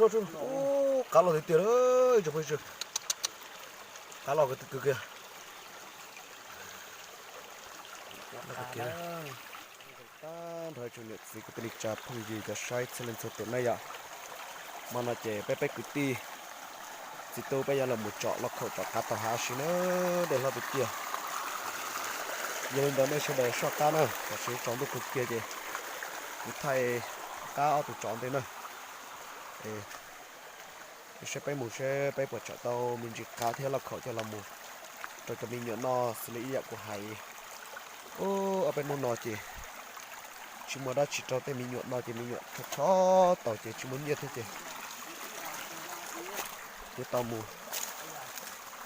Ub, qab los tiag tiag, qab los kiag. Tag nrho tsoom niam txiv kwv tij neej tsa phooj ywg cov saib txhua leej txhua tus na yom. Hmo no ces peb peb kwv tij txiv tub peb yuav los mus tsom lauj kaub tsom qab taug hav si na, dej hlob tiag tiag. Yog li ntawd nej sawv daws soj qab na, tam sim tsaus ntuj kawg kiag ces kuv thaij qab ob tug tsov ntej na. Saib peb mus seb peb puas tsom tau me ntsis qab thiab lauj kaub coj los mus rau cov me nyuam noj xws li ib yam kuv hais. Ub, ob peb hnub no ces tsis muaj dab tsi rau tej me nyuam no ces me nyuam rho rho taus ces tsis muaj nyiaj thiab ces yuav tau mus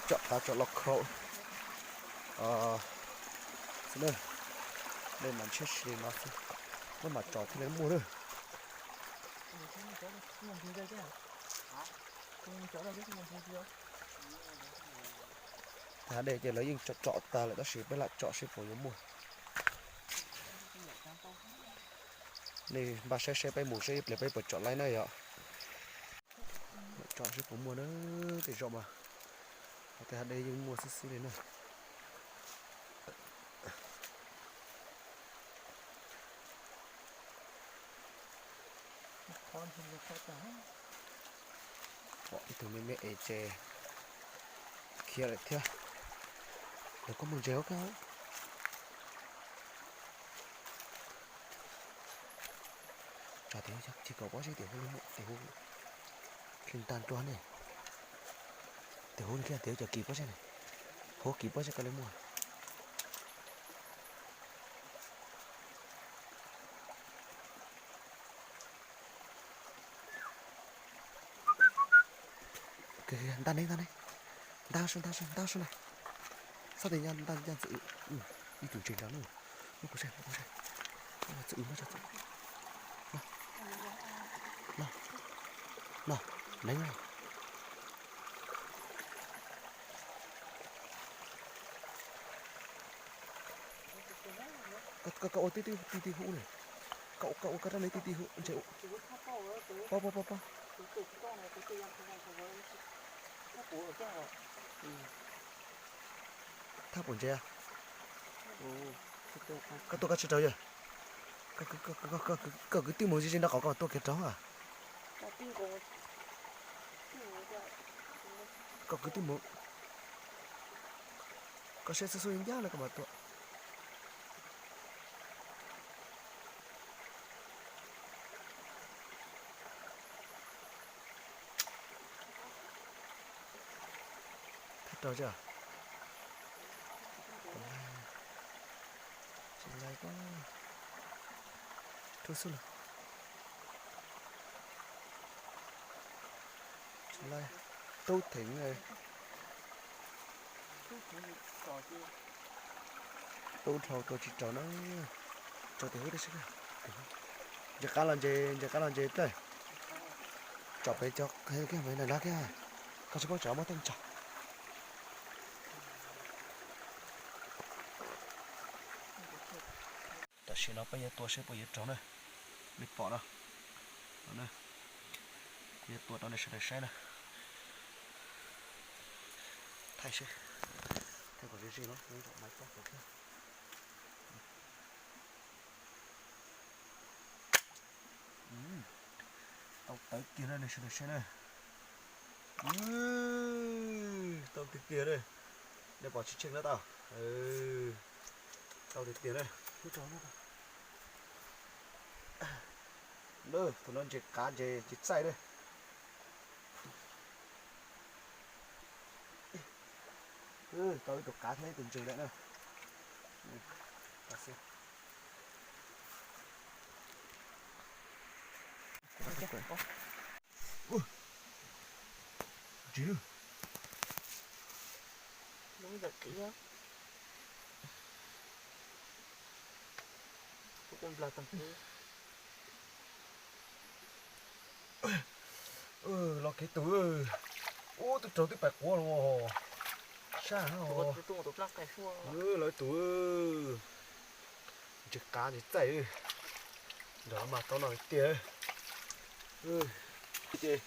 tsom qab tsom lauj kaub xwb na. Nej mam ntshiab si li no xwb, maj mam tsom thiaj li muaj na. Tag dej ces lawv yeej tsom tsom tag lawm tab sis peb lam tsom seb puas yuav muaj. Nej npaj saib seb peb mus seb ib pliag peb puas tsom laib na yom. Tsom seb puas muaj na, tej zaum mas tej hav dej yeej muaj xwb xwb li na. Pom ib tug me me es ces khiav lawm thiab. Lawv kuj mus ntses ua kawg. Tsam tias tsis kaum pob zeb tias hu li muaj tias hu hli ntag nruag ne. Tias hu li kiag tias cov kis pob zeb ne. Hu kis pob zeb koj li muaj. Nta ne, nta ne. Nta sab, nta sab, nta sab na. Xob tes nta, nta ntxwv, ib tug ntses nrad na. Muab kuv saib, muab kuv saib. Txwv, muab txwv. No, no, neeb na. Koj ua tib tib ti ti hu ne. Koj ua koj rab me ti ti hu ntses ua. Pob pob pob pob. Thaj puas ntses? Koj tuaj koj tsis raug yog? Koj kwv tij mus ze ze nrad qhov koj tuaj kiag raug a. Koj kwv tij mus. Koj saib xub xub ncaj no koj mam tuaj. Thaj rau tsis, tsis laib ko. Rau xwb los. Tsis laib. Tub theem. Tub dhau tua tsis raug na. Tso tes hub tib si. Ntses qab los ntses, ntses qab los ntses tab. Tsom pem cov kiag, pem nram nrad kiag. Koj tsis paub tsom muab tej tso. Tam sim no peb yuav tua seb puas yuav raug na. Nej pom no, kuv yuav tua rau nej sawv daws saib na. Thaij seb, thaij kom ze ze no, zaum no cab kom kiag. Tau tawv kiag na, nej sawv daws saib na. Tau tiag tiag na. Nej pom tsis tsheej na tau. Tau tiag tiag na. Tus no ntses qav ntses tsis txaij na. Tau ib tug qav thiab ib tug ntses lawm na. Ntsis. Los kev tus. Ub, twb raug twb pais quav los. Sab hab. Los ib tug. Ntses qav ntses txaij. Nram mas tau no tiag. Ces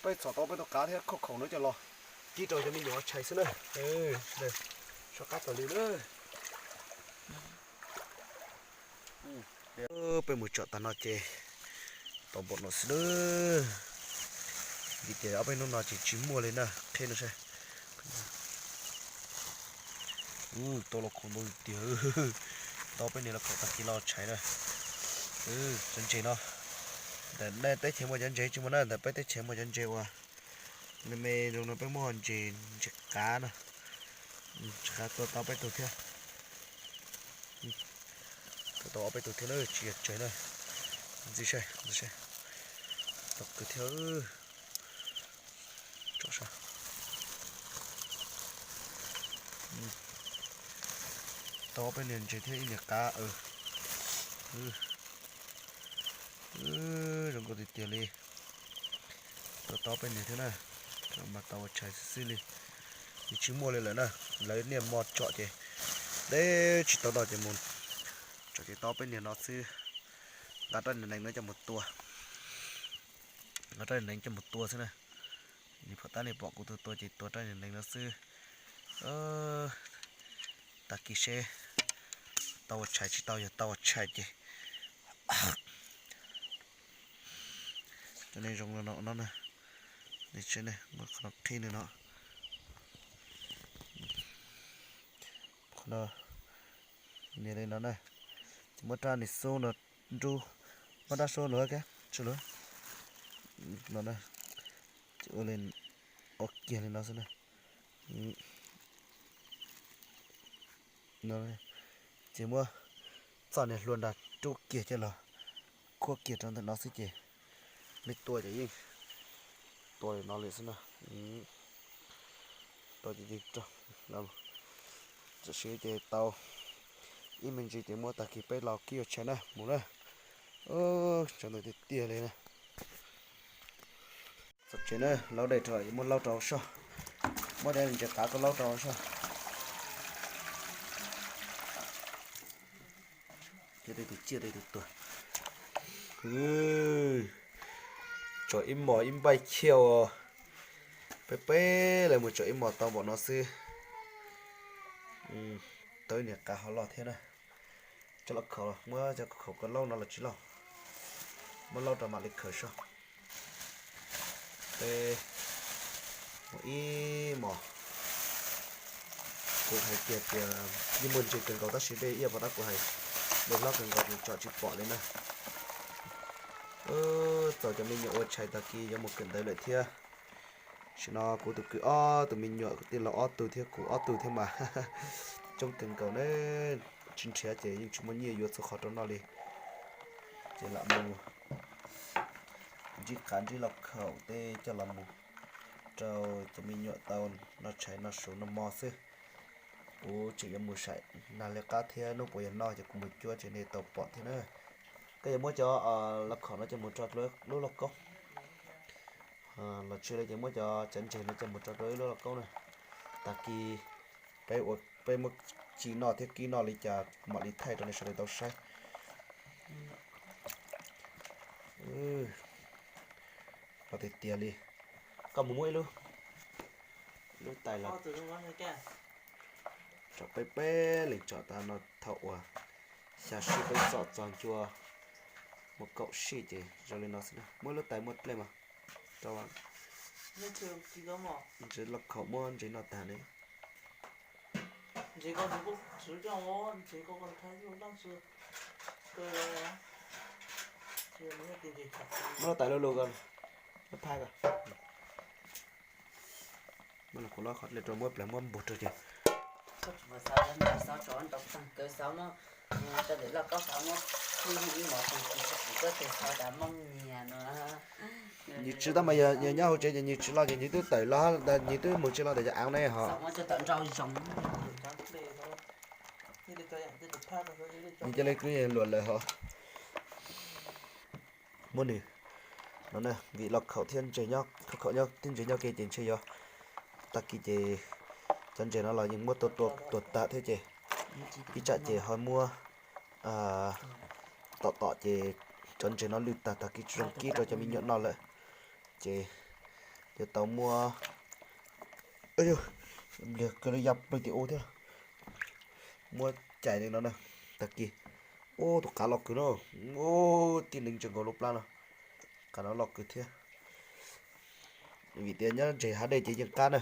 Peb txhom tau peb tus qav thiab khaub khaum no coj los kib rau cov me nyuam tshais xwb na. Soj qab tas li na. Peb mus tsom tag no ces tau npaum no xwb na. Vim tias ob peb hnub no ces tsis muaj li na, qhib no saib. Ub, tau los khaum ntau tiag. Tau peb niag los khaum tag kis los tshais na. Cov ntses no, ntawm nej teb chaws muaj cov ntses tsis muaj na, ntawm peb teb chaws muaj cov ntses uas me me zoo no peb muab ntses, ntses qav no. Ntses qav tua tau peb tug thiab. Tua tau ob peb tug thiab na, tsis yog tsawg na. Ntxim saib, ntxim saib. Tau kawg thiab. Tsom saib. Tau ob peb niag ntses thiab ib niag qav. Zoo nkauj tiag tiag li. Tau tau peb niag thiab na, mas tau ua tshais xwb xwb li. Nws tsis muaj li lawm na, lawv niaj hmo tsom ces deb tsis tau no ces mus tsom ces tau peb niag no xwb. Nqa rab niag nees no coj mus tua, nqa rab niag nees coj mus tua xwb na. Nws phom tab nej pom kuv tua tua ces tua rab niag nees no xwb. Tag kis seb tau ua tshais tsis tau, yog tau ua tshais ces cov neeg zoo no no na, nej saib ne, muab qhov no qhib nws no, qhov no, nias li no na, ces muab rab niag xub no nrub, muab rab xub luav, luav no na, ua kiag li no xwb na. Ces muab txoj niag hlua nrag rub kiag coj los khuab kiag rau ntawm no xwb ces nej tua ces yeej tua li no li xwb na. Tua ces yeej rau, tam sim ces tau ib me ntsis ces muab tag kis peb los kib ua tshais na mus na. Tsov ntawd tiag tiag li na. Txog tsev na, laub dej rau, muab laub rau soj, muab cov ntses qav tuaj laub rau soj. Tej tus ciaj tej tus tuag. Tsom ib mos ib npaij khiaj ua, peb peb lawv mus tsom ib mos tau npaum no xwb. Tau ib niag qav hov loj thiab na. Cov lauj kaub, muab cov kaub laub no los tsis lauj, muab laub rau mam li khaws soj. Peb mus ib mos. Kuv hais tias tias yeej muaj ntses kawg nkaus tab sis dej iab pov tab kuv hais, dej hlob kawg nkaus ces tsom tsis pom li na. Txaus cov me nyuam ua tshais tag kis yuav mus kawm ntawv lawm thiab. Tam sim no kuv tus kwv ob tug me nyuam, kuv tij laug ob tug thiab kuv ob tug thiab mas coob kawg nkaus ne. Tsis nrhiav ces yeej tsis muaj nyiaj yuav txhua qhov rau noj li. Ces lam mus ntsib qav ntsib lauj kaub tej coj los mus rau cov me nyuam tau noj tshais noj su noj hmo xwb. Kuv tseem yuav mus saib nag li qab thiab hnub puas yog noj ces kuv mus cuab ces nej tau pom thiab na. Koj yuav muab cov lauj kaub no coj mus rau lub lauj kaub los tsis li ces muab cov, cov ntses no coj mus rau rau ib lub lauj kaub na. Tag kis peb ua, peb muab ci noj thiab kib noj li cas mam li thaij rau nej sawv daws tau saib. Los tiag tiag li. Koj mus muab ib lub, lub tais los. Tsom peb peb leeg tsom tas no thaum uas xya sij peb txom txog ncua mus kaum sij ces zoo li no xwb na. Muab lub tais muab dlej mas rau, ntses lauj kaub muab ntses noj tag ne. Muab lub tais lug lug ko, lub phab ko. Muab los kuv lov qhov dlej rau, muab pleev muab npog rau ces. Nyias tsis tab mas yog nyob hauv tsev ces nyias tsis los ces nyias twb tawm los, nyias twb mus tsis los ntawm cov aav ne ho. Nyias cia li kuj luam lawm ho. Muab nws no na, vim lauj kaub thiab ntses nyob, khaub khaub nyob thiab ntses nyob ke ces ntshe yog tag kis ces cov ntses no los yeej muab tua tua tuag tag thiab ces ib tsam ces ho muab tom tom ces cov ntses no lwj tag, tag kis tsis zoo kib rau cov me nyuam noj lawm. Ces Yuav tau muab, npliag kawg li ya plaws tim u thiab. Muab cais li no na. Tag kis, ua tus qav loj kawg no, ua tib neeg tseem nkaus lub plab no. Qav no loj kawg thiab. Vim tias nyob ntseg hav dej ces yeej qab na.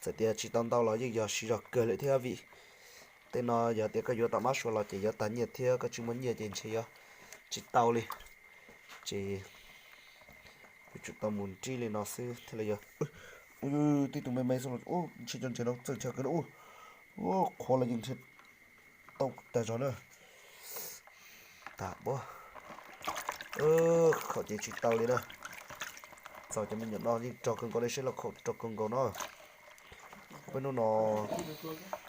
Txawm tias tsis tau ntau los yeej yog siv zog kawg lawm thiab vim tej no yog tias koj yuav tom mab sua los ces yuav tag nyiaj thiab koj tsis muaj nyiaj ces ntshe yuav tsis tau li. Ces yuav tsum tau mus nrib li no xwb thiaj li yog. Ua tib tug me me xwb los ntshe cov ntseg no txawj chaw kawg no. Ua qhuav los yeej ntshe tau tag zog na. Tag npua, khaum ces tsis tau li na. Txog cov me nyuam no yeej rog kawg nkaus li, seb lawv khaum rog kawg nkaus no. Peb hnub no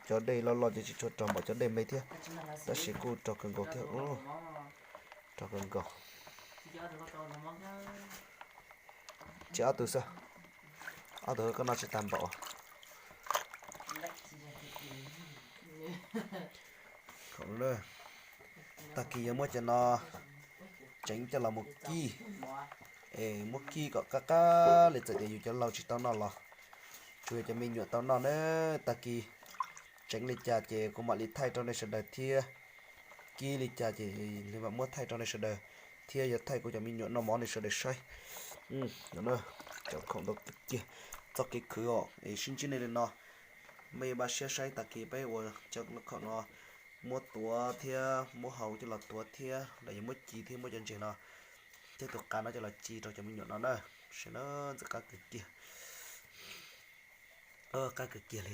cov dej loj loj ces tsis tshua rog npaum cov dej me thiab, tab sis kuj rog kawg nkaus thiab. Rog kawg nkaus. Tsis ob tug xwb, ob tug koj noj tsis tag npaum. Tag kis yuav muab cov no tseev coj los mus kib, es muab kib kom qab qab li, txawm tias yus cov laus tsis tau noj los tsuas yog cov me nyuam tau noj na. Tag kis tseev li cas ces kuv mam li thaij rau nej sawv daws thiab, kib li cas ces mam muab thaij rau nej sawv daws thiab yuav thaij kuv cov me nyuam noj mov nej sawv daws saib. Cov khoom ntau kawg kiag, txoj kev khwv os, es sib ntsib nej li no. Mej npaj siab saib tag kis peb ua cov khoom no, muab tuav thiab muab hau coj los tuav thiab los yog muab ci thiab muab cov ntseg no thiab tus qav no coj los ci rau cov me nyuam no na. Saib na, ntxim qab kawg kiag, qab kawg kiag li.